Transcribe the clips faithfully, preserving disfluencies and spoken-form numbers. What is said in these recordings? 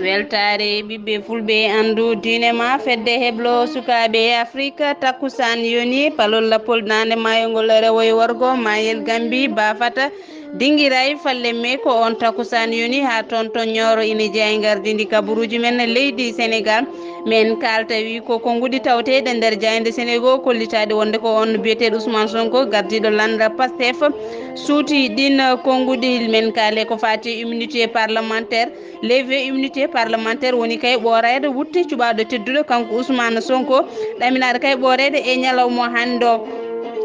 Weltaare ɓiɓɓe fulɓe, anndu diine ma, fedde heblo sukaaɓe Afrik. Takkusaan yoni, palol lappol daande maayo ngol, rewo e worgo, maayel Gambi, Bafata, Dingiray, Falle me ko on takkusaan yoni haa toon to Ñooro ina jeyaa e ngardiindi kabaruuji men leydi Senegaal. Men kaalta wi ko konnguɗi tawteeɗi nder jaaynde Senegaal kollitaaɗi wonde ko on biyeteeɗo Ousmane Sonko, gardiiɗo lannda Pastef, suuti ɗin konnguɗi. Men kaale ko faati e immunité parlementaire. Levé immunité parlementaire woni kay ɓooreede wutte cuɓaaɗo tedduɗo kanko Ousmane Sonko, ɗaminaaɗo kay ɓooreede e ñalawma hannde o.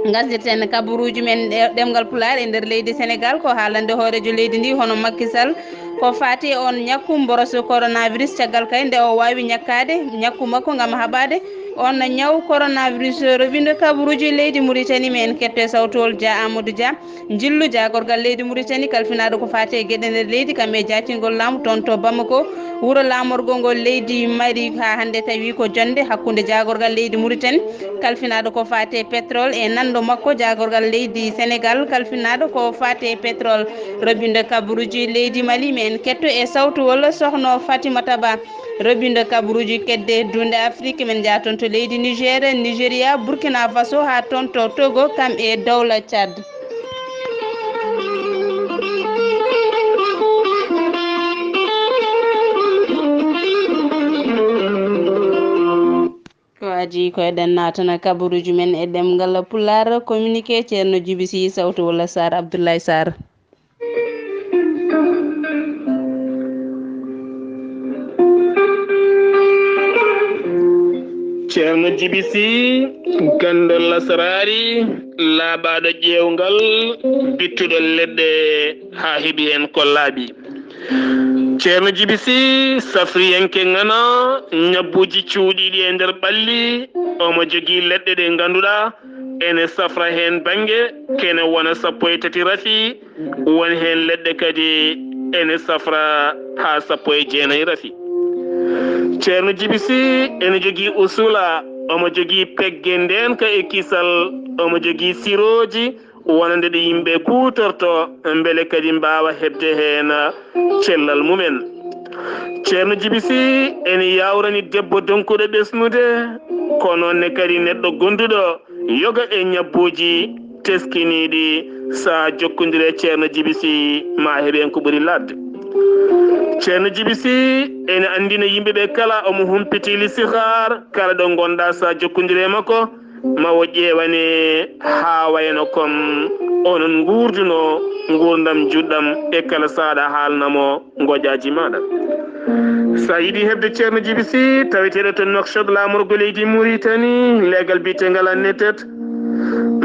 Ngasdirten kabaruuji men ɗe-, ɗemngal Pulaar e nder leydi Senegaal, ko haalande hooreejo leydi ndi hono Macky Sall ko faati e on ñakku mboros coronavirus, caggal kay nde o waawi ñakkaade ñakku makko ngam haɓaade on ñaw coronavirus. Roɓindo kabaruuji leydi Mauritanie, men ketto e sawtowol Dia Amadou Dia. Njillu jaagorgal leydi Mauritanie kalfinaaɗo ko faati e geɗe nder leydi, kam e jaacingol laamu toon to Bamako, wuro laamorgo ngol leydi Mali, haa hannde tawi ko jonnde hakkunde jaagorgal leydi Mauritanie kalfinaaɗo ko faati e pétrole e nanndo makko jaagorgal leydi Senegaal kalfinaaɗo ko faati e pétrole. Roɓindo kabaruuji leydi Mali, men ketto e sawtowol Sohno Fatimata Ba. Roɓindo kabaruuji kedde duunde Afrik, men njaa toon to leydi Niger, Nigeria, Burkina Faso, haa toon to Togo, kam e dowla Tchad. Ko adii ko eɗen naatana kabaruuji men e ɗemngal Pulaar, communiqué Ceerno Jibi Sy, sawtu walla Saar Abdoulaye Saar. Ceerno Jibi Sy, ganndo lasraari, laaɓaaɗo ƴeewngal, bittuɗo leɗɗe haa heɓi heen ko laaɓi. Ceerno Jibi Sy, safriyanke ŋana, ñabbuuji cuuɗiiɗi e nder ɓalli, omo jogii leɗɗe ɗe ngannduɗaa ene safra heen bannge, kene wona sappo e tati rafi, won heen leɗɗe kadi ene safra haa sappo e jeenayi rafi. Ceerno Jibi Sy ene jogii usula, omo jogii pegge ndeenka e kisal, omo jogii sirooji wonande ɗe yimɓe kuutorto, mbele kadi mbaawa heɓde heen cellal mumen. Ceerno Jibi Sy ene yaawrani debbo donkuɗo ɓesnude, ko noon ne kadi neɗɗo gonduɗo yoga e ñabbuuji teskiniiɗi. Sa jokkondire Ceerno Jibi Sy, ma heɓ heen ko ɓuri laaɓde. Ceerno Jibi Sy ene anndina yimɓe ɓe kala omo humpiti listixaar, kala ɗo ngonɗa sa jokkondire makko, ma o ƴeewane haa wayno comme onon nguurduno nguurndam juɗɗam e kala saɗa haalnamo ngoƴaaji maaɗa. Sa yiɗi heɓde Ceerno Jibi Sy, taweteeɗo to Nouakchott, laamorgo leydi Mauritanie, leegal biyeteegal Annetet,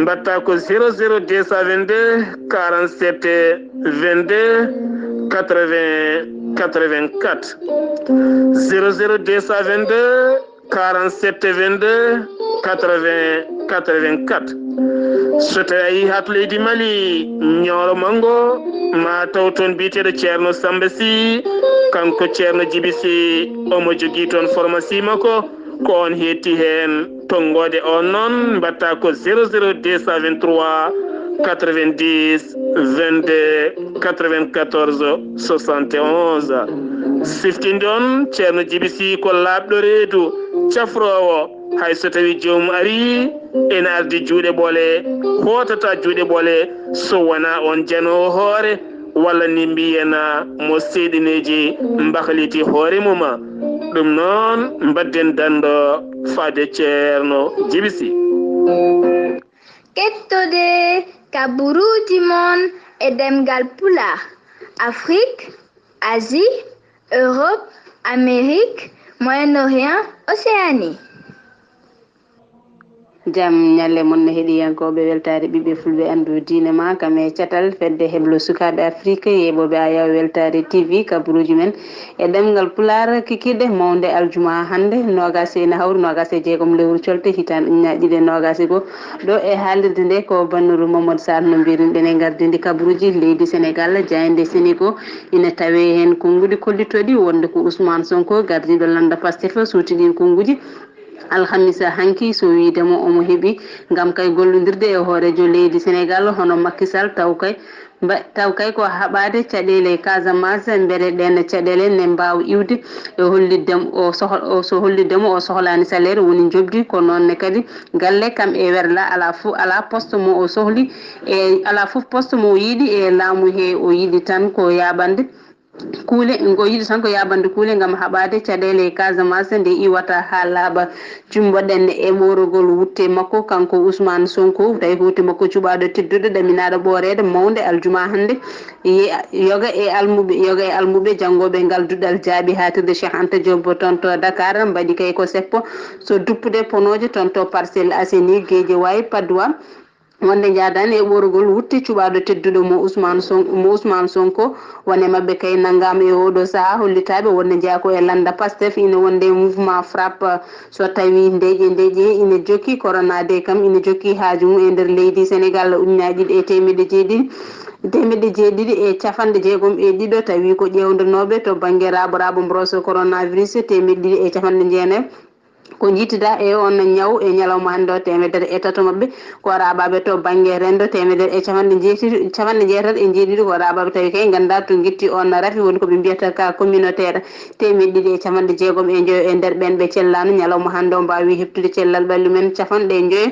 mbaɗta ko zéro zéro deux cent vingt-deux quarante-sept vingt-deux quatre-vingts quatre-vingt-quatre. Zéro zéro deux cent vingt-deux quarante-sept vingt-deux quatre-vingts quatre-vingt-quatre. So tawi a yii haa to leydi Mali, Ñooro Manngo, ma taw toon biyeteeɗo Ceerno Samba Sy, kanko Ceerno Jibi Sy, omo jogii toon pharmacie makko, ko on heetti heen. Tonngoode on noon, mbaɗta ko zéro zéro deux cent vingt-trois quatre-vingt-dix vingt-deux quatre-vingt-quatorze soixante et onze. Siftinde on, Ceerno Jibi Sy ko laaɓɗo reedu, cafroowo, hay so tawi joomum arii, ene ardi juuɗe ɓole, hootata juuɗe ɓole, so wonaa on janoowo hoore, walla ni mbiyen mo seyɗineeji mbahliti hoore mum. Ɗum noon, mbadden danndo faade Ceerno Jibi Sy. Kettode kabaruuji mon e ɗemngal Pulaar, Afrik, Asie, Europe, Amérique, Moyen-Orient, Océanie. Jam ñalle mon, heɗiyankooɓe weltaare ɓiɓɓe fulɓe anndu diine ma, kam e catal fedde heblo sukaaɓe Afrique, yeeɓooɓe Ayaw Weltaare T V, kabaruuji men e ɗemngal Pulaar, kikiiɗe mawnde aljuma hannde, noogaas ina hawri noogaas e jeegom lewru colte, hitaande ujunaaji ɗiɗi e noogaas e goo. Ɗo e haalirde nde ko Bannuru Mamadou Sarr no mbiiruno ɗen e gardindi kabaruuji leydi Senegal, jaaynde Senego ina tawee heen konnguɗi kollitooɗi wonde ko Ousmane Sonko, gardiiɗo lannda Pastef, suuti ɗiin konnguuji. Alhamisa hanki, so wiide mo omo heɓi ngam kay gollondirde e hooreejo leydi Senegal hono Macky Sall, taw kay mba-, taw kay ko haɓaade caɗeele e Casamance, mbele ɗeen caɗeele ne mbaawa iwde e hollitde mo o soh-, o so hollitde mo o sohlaani salaire woni njoɓdi, ko noon ne kadi galle kam e werla alaa fu-, alaa poste mo o sohli e alaa fof poste mo o yiɗi e laamu he, o yiɗi tan ko yaaɓande kuule, o yiɗi tan ko yaaɓande kuule ngam haɓaade caɗeele e Casamance nde iwata haa laaɓa. Cummboɗen e ɓoorogol wutte makko, kanko Ousmane Sonko, tawi ko wutte makko cuɓaaɗo tedduɗo, ɗaminaaɗo ɓooreede mawnde aljuma hannde. Ye-, yoga e almuɓe, yoga e almuɓe janngooɓe ngal duɗal jaaɓi haatirde Cheikh Anta Diop toon to Dakar, mbaɗi kay ko seppo so duppude ponooje toon to Parcelles Assainies, Guédiawaye, Patte d'Oie. Wonde njaadaani e ɓoorogol wutte cuɓaaɗo tedduɗo mo Ousmane Son-, mo Ousmane Sonko, won e maɓɓe kay nanngaama e ooɗoo sahaa hollitaaɓe wonde njeyaa ko e lannda Pastef, ina wonde e mouvement Frappe, so tawii ndeeƴe ndeeƴe ina jokki, corona de kam ina jokki haaju mum e nder leydi Senegal, ujunaaji ɗiɗi e teemeɗɗe jeeɗiɗi, teemeɗɗe jeeɗiɗi e capanɗe jeegom e ɗiɗo, tawi ko ƴeewndonooɓe to bannge raaɓo raaɓo mboros coronavirus, teemeɗɗe ɗiɗi e capanɗe jeenayi ko njiytidaa e oon ñaw e ñalawma hannde o, teemedere e tato maɓɓe ko raaɓaaɓe to bannge renndo, teemedere e capanɗe jeetati, capanɗe jeetati e njeeɗiɗi ko raaɓaaɓe, tawi kay nganndaa to ngitti oon rafi, woni ko ɓe mbiyata cas communautaire, teemeɗɗe ɗiɗi e capanɗe jeegom e njoyo e nder ɓeen ɓe cellaano ñalawma hannde o, mbaawi heɓtude cellal ɓalli mum en capanɗe njoyo.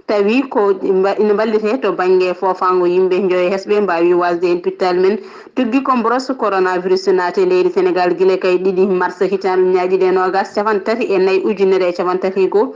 Tawi ko mba-, ina mballitee to bannge foofaango yimɓe, njoyo hesɓe mbaawi waasde heen pittaali mum en. Tuggi ko mboros coronavirus naati e leydi Senegal gila kay ɗiɗi mars hitaande ujunaaji ɗiɗi e noogaas, capanɗe tati e nayi ujunere e capanɗe tati e goo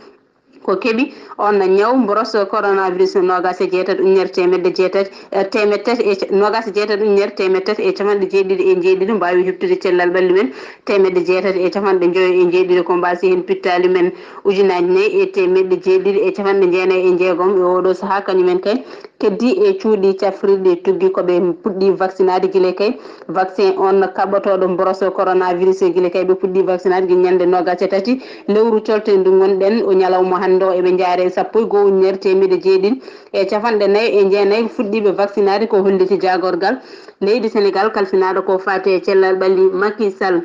ko keɓi oon ñaw mboros coronavirus, noogaas e jeetati ujunere teemedde jeetati, eh, teemedde tati e ca-, noogaas e jeetati ujunere teemedde tati e capanɗe jeeɗiɗi e jeeɗiɗi mbaawi heɓtude cellal ɓalli mum en, teemedde jeetati e capanɗe njoyo e jeeɗiɗi ko mbaasi heen pittaali mum en, ujunaaji nayi e teemedde jeeɗiɗi e capanɗe jeenayi e jeegom e ooɗoo sahaa, kañum en kay keddii e cuuɗi cafrirɗi tuggi ko ɓe puɗɗii vaccinaade gila kay vaccin on kaɓotooɗo mboros coronavirus, gila kay ɓe puɗɗii vaccinaade gila ñande noogaas e tati lewru colte ndu ngonɗen o, ñalawma hannde o eɓe njaare e sappo e goo ujunere teemedde jeeɗiɗi e capanɗe nayi e jeenayi fuɗɗiiɓe vaccinaade, ko holliti jaagorgal leydi Senegal kalfinaaɗo ko faati e cellal ɓalli Macky Sall.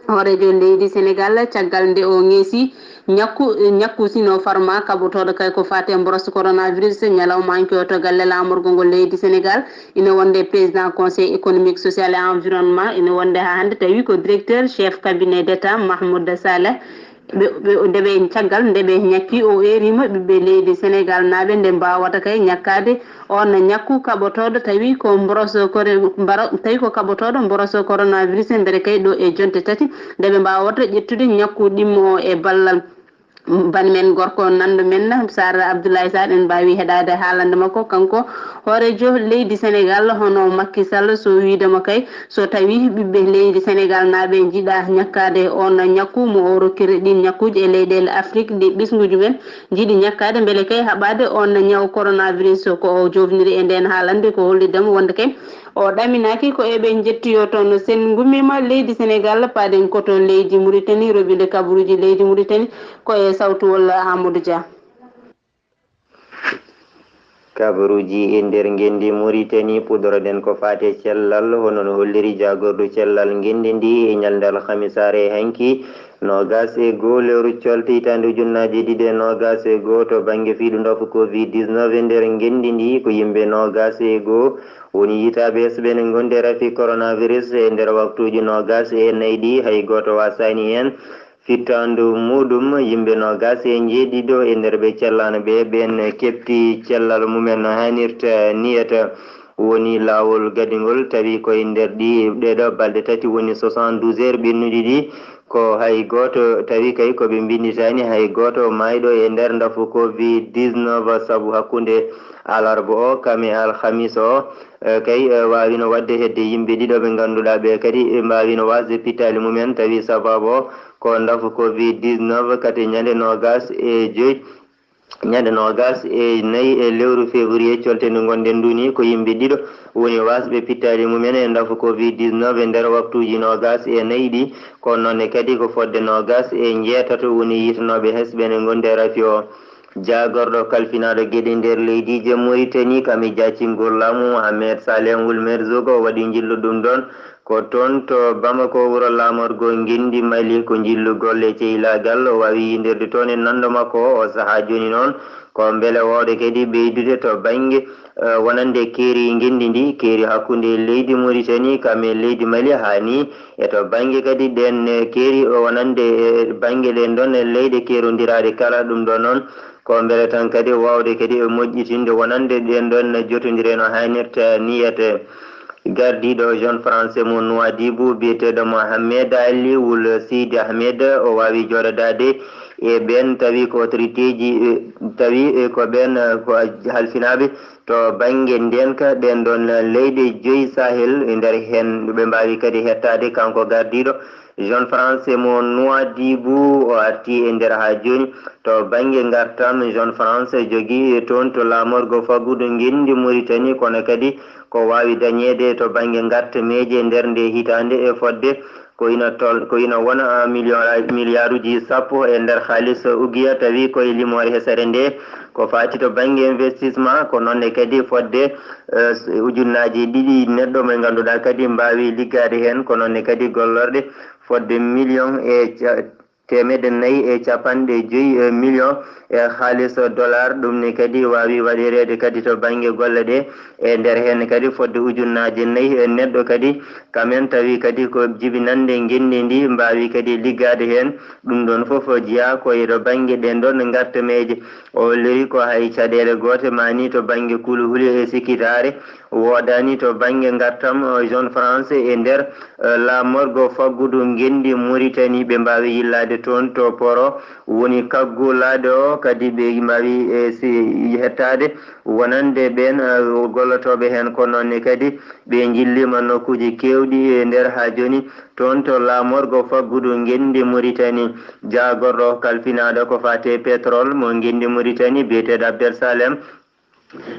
Hooreejo leydi Senegal, caggal nde o ŋeesi ñakku, ñakku Sinopharm kaɓotooɗo kay ko faati e mboros coronavirus, ñalawma hanki o to galle laamorgo ngo leydi Senegal, ina wonde président conseil économique, social et environnement, ina wonde haa hannde tawi ko directeur chef cabinet d'État Mahmoud Saleh. Ɓe, ɓe, nde ɓe, caggal nde ɓe ñakki, o eeriima ɓiɓɓe leydi Senegal naaɓe nde mbaawata kay ñakkaade oon ñakku kaɓotooɗo, tawi ko mboros kore-, mbaro-, tawi ko kaɓotooɗo mboros coronavirus, mbele kay ɗo e jonte tati, nde ɓe mbaawata ƴettude ñakku ɗimmo o e ballal bani men gorko nanndo men Sarr Abdoulaye Sarr, en mbaawi heɗaade haalande makko, kanko hooreejo leydi Senegal, hono Macky Sall, so wiide mo kay, so tawi ɓiɓɓe leydi Senegal naaɓe njiɗa ñakkaade oon ñakku mo o rokkiri ɗiin ñakkuuji e leyɗeele Afrik ɗi ɓesnguuji men njiɗi ñakkaade, mbele kay haɓaade oon ñaw coronavirus, ko o joofniri e ndeen haalande ko hollitde mo wonde kay o ɗaminaaki ko eɓe njettoyoo toon. So en ngummiima leydi Senegal, paaɗen ko to leydi Mauritanie, roɓinde kabaruuji leydi Mauritanie, ko e sawtuwol Amadou Dia. Kabaruuji e nder ngenndi Mauritanie, puɗɗoroɗen ko faati e cellal, hono no holliri jaagordu cellal ngenndi ndi e ñalnde alhamisaare hanki, noogaas e goo lewru colte hitaande ujunnaaji ɗiɗi e noogaas e goo, to bannge fii ɗum ɗo ko covid dix-neuf e nder ngenndi ndi, ko yimɓe noogaas e goo woni yiytaaɓe hesɓe ene ngondi e rafi coronavirus e nder waktuuji noogaas e nayi ɗi, hay gooto waasaani heen fittaandu muuɗum. Yimɓe noogaas e njeeɗiɗo e nder ɓe cellaano ɓe, ɓeen keɓti cellal mum en no haanirta niyata. Woni laawol gadingol, tawi ko e nder ɗi, ɗee ɗoo balɗe tati woni soixante-douze heures ɓennuɗi ɗi, ko hay gooto, tawi kay ko ɓe mbinnditaani hay gooto maayɗo e nder ndafu covid dix-neuf sabu hakkunde alarba o kam e alhamis o, eh, kay, eh, waawino waɗde hedde yimɓe ɗiɗo ɓe ngannduɗaa ɓe kadi, eh, mbaawino waasde pittaali mum en, tawi sabaabu o ko ndafu covid dix-neuf kadi ñande noogaas e joy Ñande noogas e nayi e lewru février, colte ndu ngonɗen ndu ni, ko yimɓe ɗiɗo woni wasɓe pittaali mumen e ndafu covid dix-neuf e nder waktuuji noogas e nayi ɗi. Ko noon ne kadi ko fodde noogas e njeetato woni yiitanooɓe hesɓe ne ngondi e rafi o. Jaagorɗo kalfinaaɗo geɗe nder leydiije Mauritanie, kam e jaacingol laamu, Ahmed Saleh Wul Merzoug, o waɗi njillu ɗum ɗoon. Ko toon to Bamako, wuro laamorgo ngenndi Mali, ko njillu golle ceylaagal o waawi yindirde toon e nanndo makko o. O sahaa jooni noon, ko mbele wooda kadi ɓeydude to bannge, eh, wonande keeri ngenndi ndi, keeri hakkunde leydi Mauritanie kam e leydi Mali, haa ni e to bannge kadi ɗeen, eh, keeri wonande, eh, bannge ɗeen ɗoon leyɗe keerondiraaɗe kala. Ɗum ɗo noon ko mbele tan kadi waawde kadi e moƴƴitinde wonande ɗeen ɗoon jotondire no haanirta niyete. Gardiiɗo Jeune Français mo Nouadhibou biyeteeɗo Mohamed Ali Wul Sidi Ahmed, o waawi jooɗodaade e ɓeen tawi ko autorité ji, eh, tawi, eh, ko ɓeen, eh, ko halfinaaɓe to bannge ndeenka ɗeen ɗoon leyɗe joyi Sahel, e nder heen ɓe mbaawi kadi hettaade kanko gardiiɗo Jeune Français mo Nouadhibou. O arti e nder haa jooni to bannge ngartam. Jeune Français jogii toon to laamorgo faggudu ngenndi Mauritanie, kono kadi ko waawi dañeede to bannge ngartameeje e nder nde hitaande e fodde ko ina tol-, ko ina wona, ah, million, milliarduji sappo e nder haalis ugiya, tawi koye limoore hesere nde ko faati to bannge investissement. Ko noon ne kadi fodde, eh, ujunnaaji ɗiɗi neɗɗo mo ngannduɗaa kadi mbaawi liggaade heen, ko noon ne kadi gollorɗe fodde million e ca-, teemedde nayi e capanɗe joyi, eh, million e haalis dollar. Ɗum ne kadi waawi waɗireede kadi to bannge golle ɗe. E nder heen kadi fodde ujunnaaje nayi e neɗɗo kadi, kamen tawi kadi ko jibinannde ngenndi ndi, mbaawi kadi liggaade heen. Ɗum ɗoon fof jeyaa ko e to bannge ɗeen ɗoon ngartameeje. O holliri ko hay caɗeele goote maa ni to bannge kulhuli e sikitaare woodaani to bannge ngartam, eh, Jeune Français e nder, eh, laamorgo faggudu ngenndi Mauritanie. Ɓe mbaawi yillaade toon to poro woni kaggulaaɗo o, kadi ɓe mbaawi, eh, si hettaade wonande ɓeen, eh, gollotooɓe heen. Ko noon ne kadi ɓe njilliima nokkuuji keewɗi e nder haa jooni toon to laamorgo faggudu ngenndi Mauritanie. Jaagorɗo kalfinaaɗo ko faati e pétrole mo ngenndi Mauritanie biyeteeɗo Abdel Salem,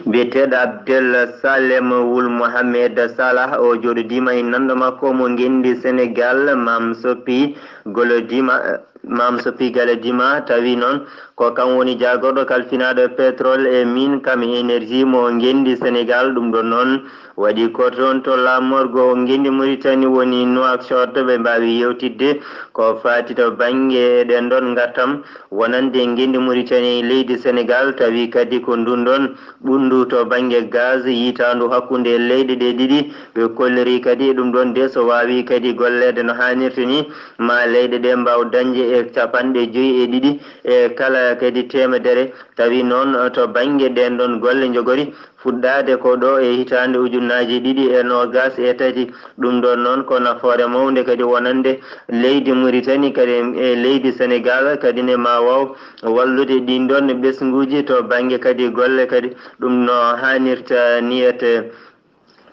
biyeteeɗo Abdel Salem Wul Mohamed Salah, o jooɗodiima e nanndo makko mo ngenndi Sénégal, Mam Sopi Golodima, Mam Sopi Galadima, tawi noon ko kam woni jaagorɗo kalfinaaɗo pétrole e mine kam e énergie mo ngenndi Sénégal. Ɗum ɗoon noon waɗi ko toon to laamorgo ngenndi Mauritanie woni Nouakchott, ɓe mbaawi yeewtidde ko faati to bannge ɗeen ɗoon ngartam wonande ngenndi Mauritanie e leydi Sénégal, tawi kadi ko ndun ɗoon ɓunndu to bannge gaz yiytaandu hakkunde leyɗe ɗe ɗiɗi. Ɓe kolliri kadi e ɗum ɗoon de so waawi kadi golleede no haanirta ni, ma leyɗe ɗe mbaaw dañde e capanɗe joyi e ɗiɗi e kala kadi teemedere. Tawi noon to bannge ɗeen ɗoon golle njogori fuɗɗaade ko ɗo e hitaande ujunnaaji ɗiɗi e noogas e tati. Ɗum ɗoon noon ko nafoore mawnde kadi wonande leydi Mauritanie kadi e leydi Sénégal, kadi ne ma waaw wallude ɗiin ɗoon ɓesnguuji to bannge kadi golle kadi ɗum no haanirta niyete.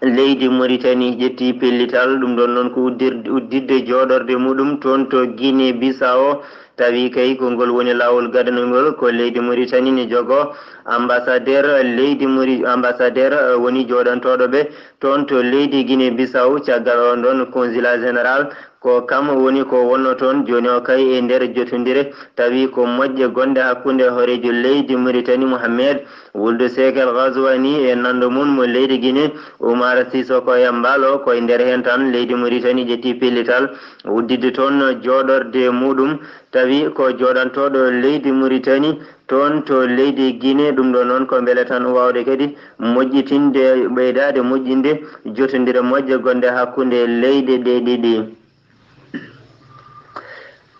Leydi Mauritanie ƴetti pellital, ɗum ɗoon noon ko uddir-, udditde jooɗorde muɗum toon to Guinée Bissau, tawi kay ko ngol woni laawol gadanol ngol, ko leydi Mauritanie ne jogoo ambassadeur leydi Mauri-, ambassadeur, eh, woni jooɗantooɗo ɓe toon to leydi Guinée Bissau, caggal oon ɗoon consulat général. Ko kam woni ko wonno toon jooni o kay e nder jotondire, tawi ko moƴƴe gonɗe hakkunde hooreejo leydi Mauritanie Mohamed Wuld Cheikh El Ghazouani e nanndo mum mo leydi Guinée Oumar Sissoko Embaló. Ko e nder heen tan leydi Mauritanie ƴetti pellital udditde toon jooɗorde muɗum, tawi ko jooɗantooɗo leydi Mauritanie toon to leydi Guinée. Ɗum ɗo noon ko mbele tan waawde kadi moƴƴitinde, ɓeydaade moƴƴinde jotondire moƴƴe gonɗe hakkunde leyɗe ɗe ɗiɗi.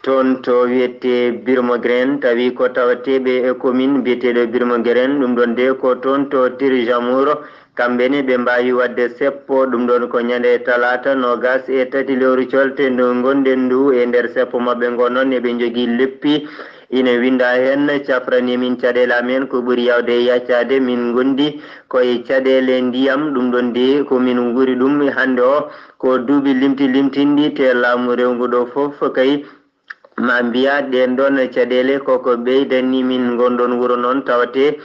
Toon to wiyetee Birmogren, tawi ko tawateeɓe e commune biyeteeɗo Birmogren, ɗum ɗoon de ko toon to Tirjamuro, kamɓe ne ɓe mbaawi waɗde seppo, ɗum ɗoon ko ñande talaata noogas e tati lewru colte ndu ngonɗen ndu. E nder seppo maɓɓe ngo noon eɓe njogii leppi, ina winnda heen: "Cafrani min caɗeele amen ko ɓuri yaawde e yaccaade, min ngondi ko e caɗeele ndiyam." Ɗum ɗoon de ko min nguuri ɗum hannde o, ko duuɓi limti limtinɗi, te laamu rewngu ɗo fof kay Ma mbiya ɗen ɗon caɗeele koko ɓeydani min ngonɗon wuro noon tawate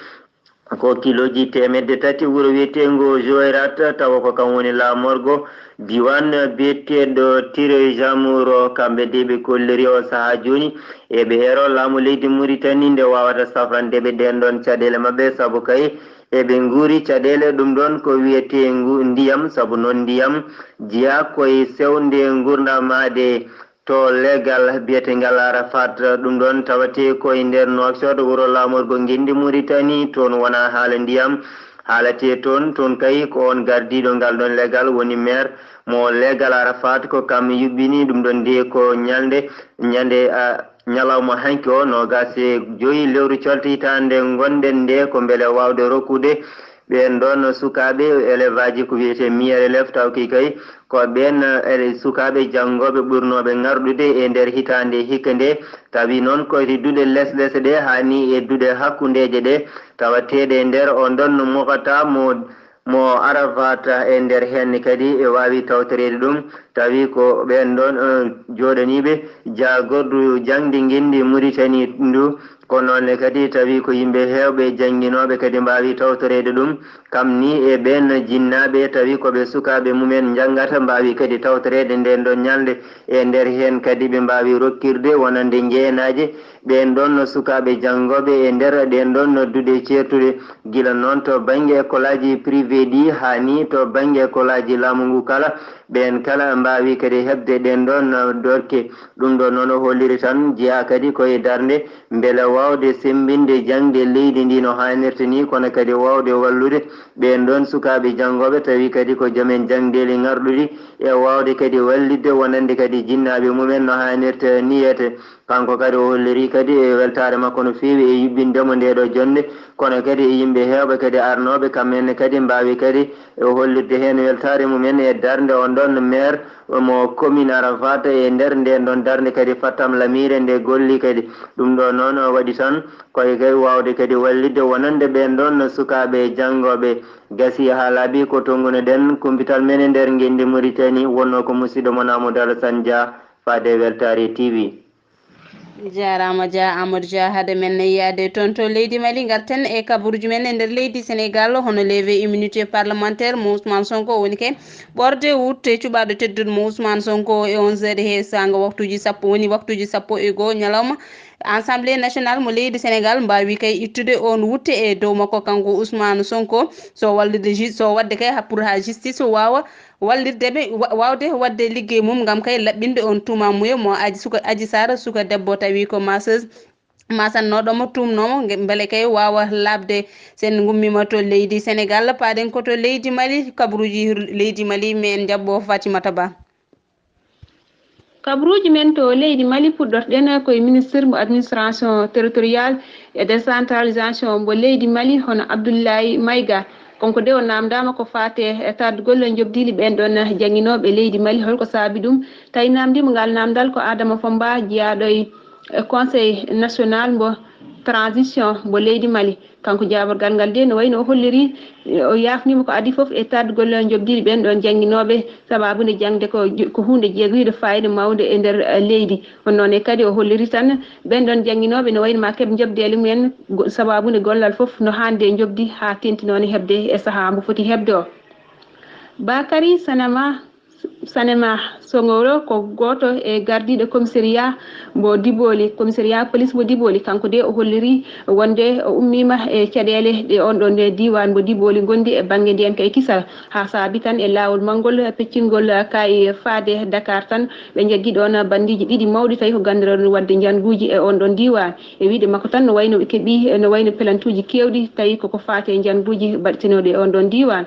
ko kilooji teemedde tati wuro wiyeteengo Joyrat, tawa ko kam woni laamorgo diiwaan biyeteeɗo Tire Jamuro. Kamɓe de ɓe kolliri o sahaa jooni eɓe eero laamu leydi Muritani nde waawata safrande ɓe ɗen ɗon caɗeele maɓɓe, sabu kay eɓe nguuri caɗeele ɗum ɗon ko wiyeteengu ndiyam, sabu noon ndiyam jeyaa koye sewnde nguurndam maade to leggal biyetengal Arafat. Ɗum ɗon tawate ko e nder Nouakchott, wuro laamorgo ngenndi Muritani. Toon wonaa haala ndiyam haalate toon. Toon kay ko on gardiiɗo ngal ɗon leggal woni maire mo leggal Arafat, ko kam yuɓɓini ɗum ɗon. Nde ko ñalnde, ñande, a, ñalawma hanki o, noogas e joyi lewru colte hitaande ngonɗen nde, ko mbele waawde rokkude ɓeen ɗoon sukaaɓe élève aji ko wiyetee meilleurs élèves, tawki kay ko ɓeen, eh, sukaaɓe janngooɓe ɓurnooɓe ŋarɗude e nder hitaande hikka nde. Tawi noon ko e duɗe les les ɗe haa ni e duɗe hakkundeeje ɗe tawateeɗe e nder on ɗon mokata mo, mo Arafat. E nder heen kadi e waawi tawtoreede ɗum, tawi ko ɓeen ɗoon, eh, jooɗaniiɓe jaagordu jaŋde ngenndi Muritani ndu. Ko noon ne kadi tawi ko yimɓe heewɓe jannginooɓe kadi mbaawi tawtoreede ɗum. Kam ni e ɓeen jinnaaɓe tawi ko ɓe sukaaɓe mumen njanngata mbaawi kadi tawtoreede ndeen ɗon ñalnde. E nder heen kadi ɓe mbaawi rokkirde wonande njeenaaje ɓeen ɗon sukaaɓe janngooɓe e nder ɗeen ɗon duɗe ceertuɗe, gila noon to bannge ekolaaji privé ɗi haa ni to bannge ekolaaji laamu ngu kala. Ɓeen kala mbaawi kadi heɓde ɗeen ɗon dokke. Ɗum ɗo noon o holliri tan jeyaa kadi ko e darnde mbele waawde semmbinde jaŋde leydi ndi no haanirta ni, kono kadi waawde wallude ɓeen ɗoon sukaaɓe janngooɓe, tawi kadi ko joomen jaŋdeeli ŋarɗuɗi, e waawde kadi wallitde wonande kadi jinnaaɓe mumen no haanirta niyete. Kanko kadi o holliri kadi e weltaare makko no feewi e yuɓɓinde mo ndee ɗoo jonnde, kono kadi e yimɓe heewɓe kadi arnooɓe, kamɓe ne kadi mbaawi kadi e hollirde heen weltaare mumen e darnde on ɗon maire mo commune Arafat e nder ndeen ɗon darnde kadi Fattam Lamiire nde golli kadi. Ɗum ɗo noon o waɗi tan koye kay waawde kadi wallitde wonande ɓeen ɗon sukaaɓe janngooɓe. Gasi haa laaɓi ko tonnguno-ɗen kumpital men e nder ngenndi Muritani, wonnoo ko musiɗɗo mon Amadou Alassane Dia, faade Weltaare T V. Jaaraama Dia, Amadou Dia. Hade men yaade toon to leydi Mali, ngarten e kabaruuji men e nder leydi Senegal. Hono levé immunité parlementaire mo Ousmane Sonko woni ke ɓorde wutte cuɓaaɗo tedduɗo mo Ousmane Sonko e onze heures he saanga waktuuji sappo, woni waktuuji sappo e goo ñalawma. Assemblée nationale mo leydi Senegal mbaawi kay ittude oon wutte e dow makko kanko Ousmane Sonko, so wallude ju-, so waɗde kay ha, pour ha justice waawa wallirde ɓe wa-, waawde waɗde liggey mum ngam kay laɓɓinde on tuumamuye mo Aji suka, Aji Sarr, suka debbo tawi ko masseuse, masannooɗo mo tuumnoomo, nge-, mbele kay waawa laaɓde. Sen ngummiima to leydi Senegal, paaɗen ko to leydi Mali, kabaruuji leydi Mali, men njaɓɓo Fatimata Ba. Kabaruuji men to leydi Mali puɗɗorɗen ko e ministre mo administration territorial e décentralisation mo leydi Mali, hono Abdoulaye Maïga. Kanko de o naamndaama ko faati e tardugol njoɓdi ɓeen ɗoon jannginooɓe leydi Mali. Holko saabi ɗum? Tawi naamndiimo ngal naamndal ko Adama Fomba, jeyaaɗo e Conseil national mbo transition mbo leydi Mali. Kanko jaaborgal ngal de no wayno o holliri, o yaafniima ko adii fof e tardugol njoɓdi ɓeen ɗoon jannginooɓe, sabaabu nde jaŋde ko, ko huunde jeegoyde faayiida mawnde e nder, eh, leydi. Hono noon ne kadi o holliri tan ɓeen ɗoon jannginooɓe no wayno ma keɓ njoɓdeele mumen, go-, sabaabu nde gollal fof no haande njoɓdi haa teeŋti noon heɓde e sahaa mbo foti heɓde o. Bakary Sanama, Sanema Songoro ko gooto e gardiiɗo commissariat mbo Diboli, commissariat police mbo Diboli. Kanko de o holliri wonde o ummiima e caɗeele ɗe on ɗon diiwaan mbo Diboli ngondi e bannge ndeen kay kisal. Haa saabi tan e laawol manngol peccingol kay faade Dakar tan, ɓe njaggi ɗoon banndiiji ɗiɗi mawɗi tawi ko ganndirooɗo waɗde njannguuji e on ɗon diiwaan. E wiyde makko tan no wayno ɓe keɓi, no wayno pelantuuji keewɗi tawi koko faati e njannguuji baɗtinooɗi e on ɗon diiwaan.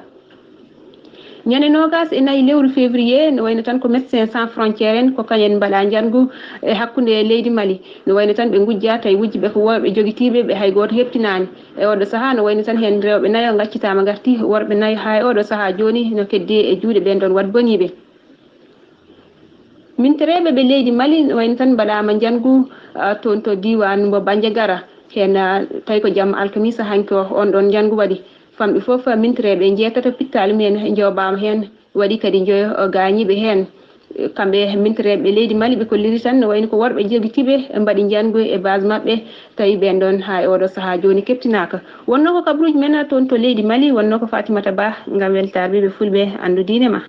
Ñande noogaas e nayi lewru février, no wayno tan ko Médecins Sans Frontières en, ko kañen mbaɗa njanngu e hakkunde leydi Mali. No wayno tan ɓe ngujja tawi wujji ɓe ko worɓe jogitiiɓe ɓe hay gooto heɓtinaani. E oɗo sahaa no wayno tan heen rewɓe nayo ngaccitaama ngarti, worɓe nayo haa e oɗo sahaa jooni no keddii e juuɗe ɓeen ɗoon waɗ boniiɓe. Mintereeɓe ɓe leydi Mali no wayno tan mbaɗaama njanngu, ah, toon to diiwaan mbo Bandiagara. Heen, ah, tawi ko jamma alkamisa hanki o, on ɗoon njanngu waɗi. Famɗi fof, mintereeɓe njeetato pittaali mumen njoobaama heen, waɗi kadi njoyo gaañiiɓe heen. Kamɓe mintereeɓe leydi Mali ɓe kolliri tan no wayno ko worɓe jogitiiɓe mbaɗi njangu e base maɓɓe, tawi ɓen ɗon haa e oɗo sahaa jooni keɓtinaaka. Wonno ko kabaruuji men toon to leydi Mali, wonno ko Fatimata Ba ngam weltaare ɓe fulɓe anndu diine ma.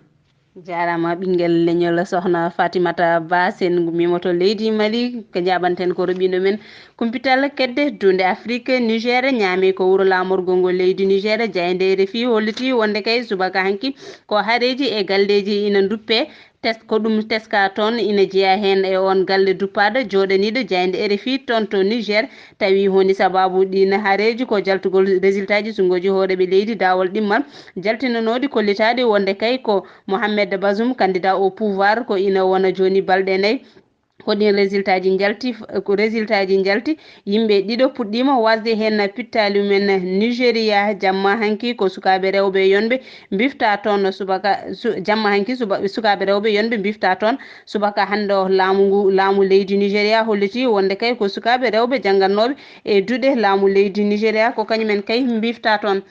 Jaaraama ɓinngel leñol sohna Fatimata Ba, sen ngummiima to leydi Mali, ko njaabanten ko roɓindo men kumpital kedde dunde Afrik. Niger ñaami ko wuro laamorgo ngo leydi Niger, jaaynde R F I holliti wonde kay subaka hanki ko hareeji e galleeji ina nduppe. Tes-, ko ɗum teska toon ina jeyaa heen e oon galle duppaaɗo jooɗaniiɗo jaaynde R F I toon to Niger. Tawi honi sabaabu ɗiin hareeji? Ko jaltugol résultat ji sunngoji hooreeɓe leydi daawol ɗimmal jaltinanooɗi kollitaaɗi wonde kay ko Mohamed Bazoum, candidat au pouvoir, ko ina wona jooni balɗe nayi. Ko ɗiin résultat ji njalti, ko résultat ji njalti. Yimɓe ɗiɗo puɗɗiima wasde heen pittaali mumen Nigeria. Jamma hanki ko sukaaɓe rewɓe yonɓe mbifta toon subaka, su-, jamma hanki suba-, sukaaɓe rewɓe yonɓe mbifta toon subaka hannde o. Laamu ngu, laamu leydi Nigeria holliti wonde kay ko sukaaɓe rewɓe janngannooɓe e duɗe laamu leydi Nigeria ko kañumen kay mbifta toon.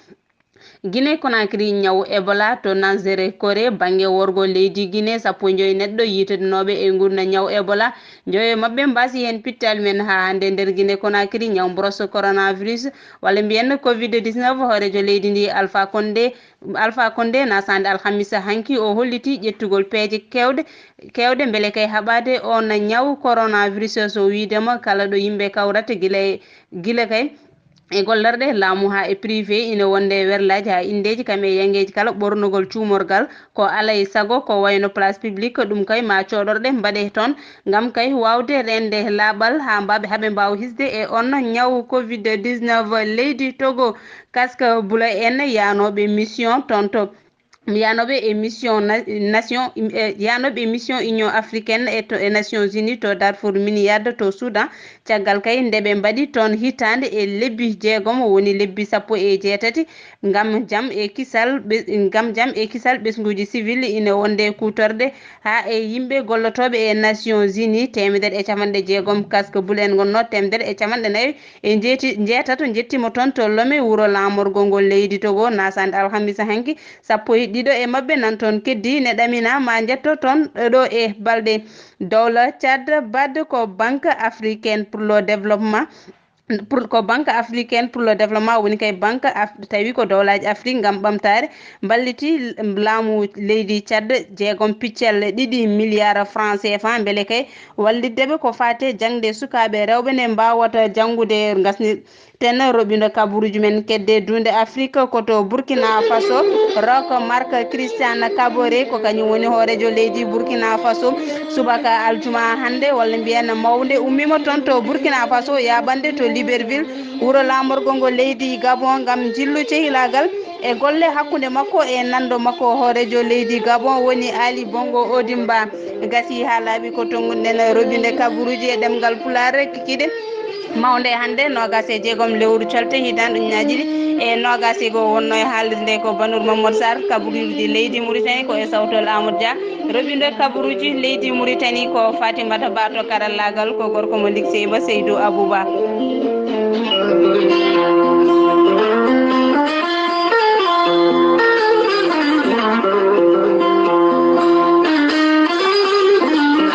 Guinée Conakry, ñaw Ebola to Nazere Kore, bannge worgo leydi Guinée, sappo e joy neɗɗo yiitetenooɓe e ngurna ñaw Ebola. Joyo maɓɓe mbaasi heen pittaali men haa hannde nder Guinée Conakry. Ñaw mboros coronavirus, walla mbiyen covid dix-neuf, hooreejo leydi ndi Alpha Condé, Alpha Condé, nasaande alhamisa hanki, o holliti ƴettugol peeje keewɗe, keewɗe mbele kay haɓaade on ñaw coronavirus, so wiidema kala ɗo yimɓe kawrata gila e, gila kay e gollorɗe laamu haa e privé, ina wonde werlaaji haa inndeeji kam e yanngeeji kala ɓornugol cuumorgal ko alaa e sago, ko wayno place publique, ɗum kay ma coɗorɗe mbaɗe toon ngam kay waawde reende laaɓal haa mbaaɓe, haa ɓe mbaawa hisde e on ñaw covid dix-neuf. Leydi Togo, casque bleu en yaanooɓe mission toon to, yaanooɓe e mission na-, nation, e yaanooɓe e mission Union Africaine e to, e Nations Unies to Darfour Miniard to Soudan, caggal kay nde ɓe mbaɗi toon hitaande e lebbi jeegom, woni lebbi sappo e jeetati, ngam jam e kisal ɓe-, ngam jam e kisal ɓesnguuji civil ina wonde kuutorɗe haa e yimɓe gollotooɓe e Nations Unies. Teemedere e capanɗe jeegom casque bleu en ngonnoo, teemedere e capanɗe nayi e njeeti-, njeetato njettiima toon to Lomé, wuro laamorgo ngo leydi Togo, nasaande alhamisa hanki. Sappo e ɗiɗo e maɓɓe nan toon keddi ne ɗamina ma njetto toon ɗo e balɗe. Dowla Tchad, bad ko Banque Africaine pour le Développement, pour, ko Banque Africaine pour le Développement woni kay banque Af-, tawi ko dowlaaji Afrik ngam ɓamtaare mballiti laamu leydi Tchad jeegom piccal ɗiɗi milliard franc C F A, mbele kay wallitde ɓe ko faate jaŋde sukaaɓe rewɓe nde mbaawata janngude ngasni. Ten roɓindo kabaruuji men kedde dunde Afrik ko to Burkina Faso. Rock Marc Christian Kaboré ko kañum woni hooreejo leydi Burkina Faso. Subaka aljuma hannde, walla mbiyen mawnde, ummiima toon to Burkina Faso, yaaɓande to Libreville, wuro laamorgo ngo leydi Gabon, ngam njillu cehilaagal e golle hakkunde makko e nanndo makko hooreejo leydi Gabon woni Ali Bongo Odimba. Gasi haa laaɓi ko tonnguɗen roɓinde kabaruuji e ɗemngal Pulaar, kikiiɗe mawnde hannde, noogas e jeegom lewru colte, hitaande ujunnaaji ɗiɗi e noogas e goo. Wonnoo e haalirde ko Banur Mamadou Sarr, kabaruuji leydi Mauritanie ko e sawtol Amadou Dia. Roɓinde kabaruuji leydi Mauritanie ko Fatimata Ba, to karallaagal ko gorko mo Likseyba Seydou Abouba.